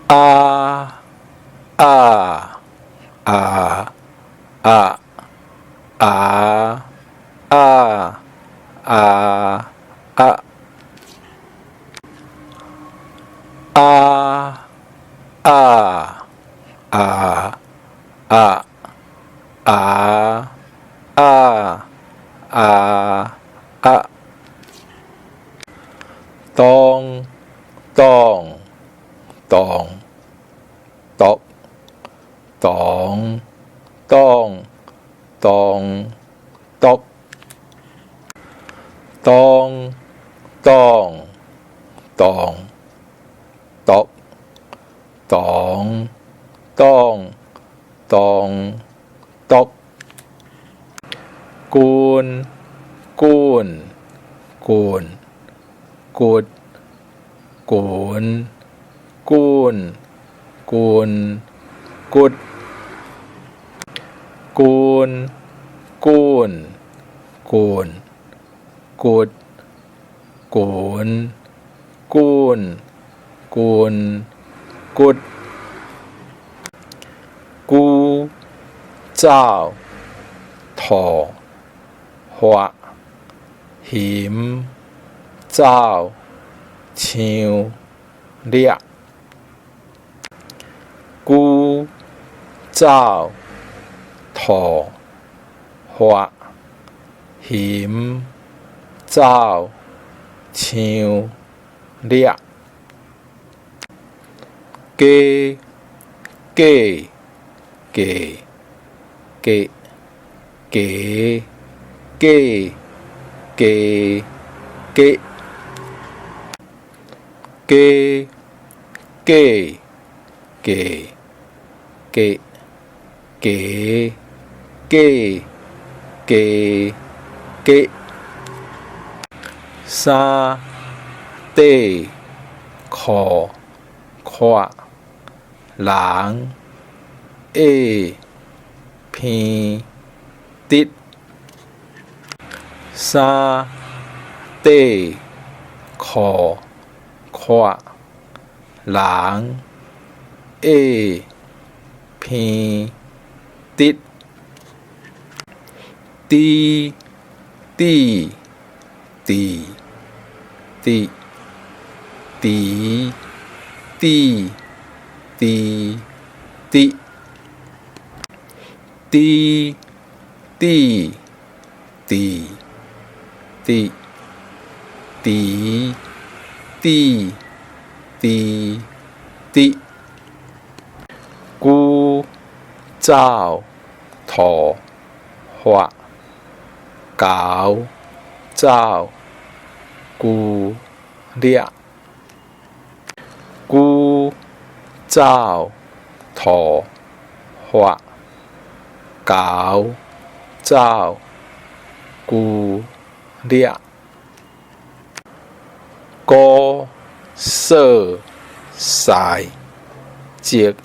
啊啊啊啊啊啊啊啊啊啊啊啊啊啊啊啊，當當當獨當當當獨當當當獨當當當獨，罐罐罐罐罐罐罐骨罐罐罐骨罐罐罐骨龜走兔喝熊走象掠龜走兔喝熊走象掠雞假價格雞假價格雞假價格雞假價格衫底褲闊人下鼻直衫底褲闊人下鼻直豬豬豬豬豬豬豬豬豬豬豬豬豬豬豬豬龜走兔喝猴走龜掠龜走兔喝猴走龜掠孤索賽積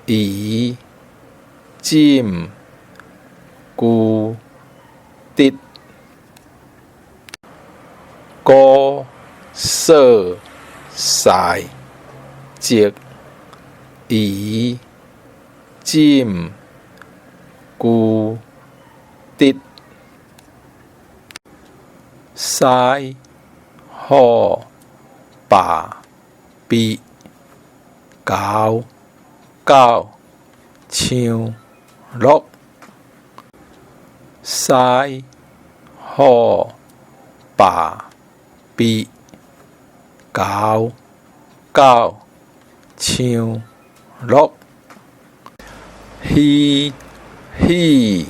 魚浸龜直孤索賽積魚浸龜直師虎爸屄猴狗象鹿師虎爸屄猴狗象鹿魚戲戲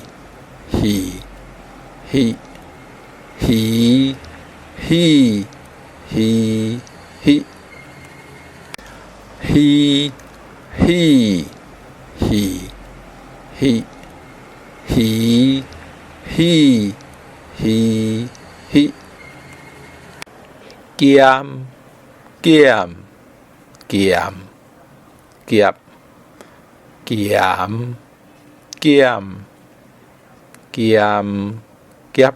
彼魚戲戲彼魚戲戲彼魚戲戲彼鹹減鹹夾鹹減鹹夾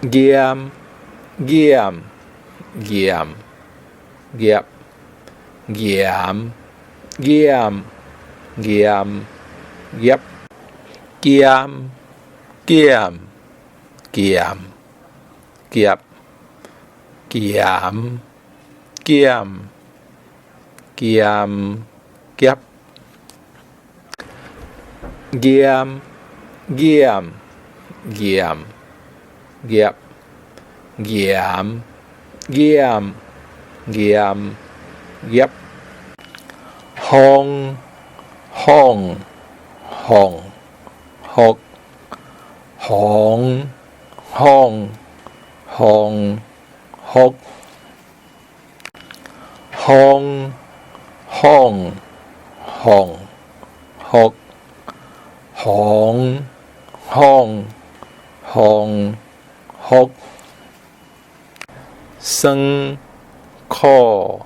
鹽染驗夾鹽染驗業鹹減鹹夾鹹減鹹夾鹽染驗業鹽染驗業風放放福紅放放福風放放福紅放放福酸苦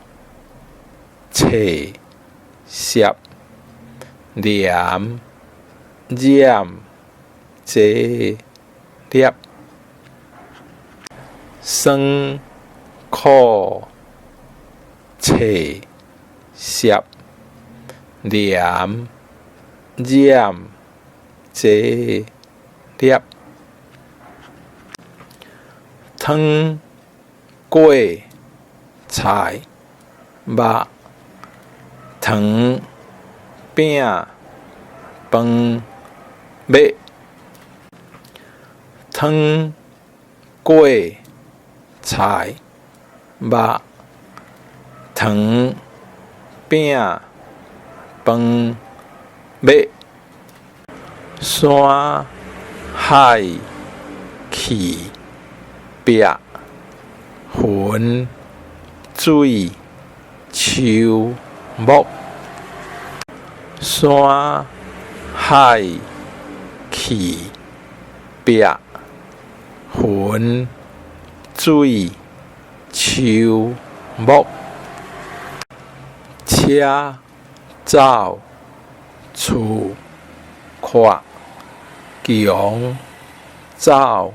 脆澀黏染濟粒酸苦脆澀黏染濟粒湯粿菜肉糖餅飯欲湯粿菜肉糖餅飯欲山海去壁雲水樹木山海去壁雲水樹木車走厝闊強走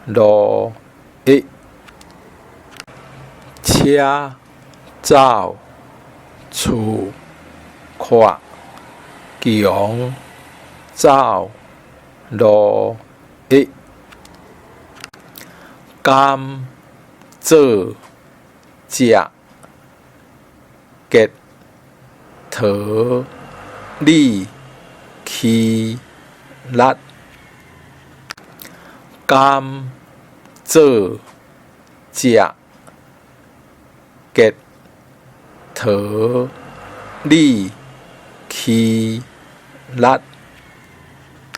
路一車走厝闊強走路一甘做食結桃李棋力甘做食結桃李棋力。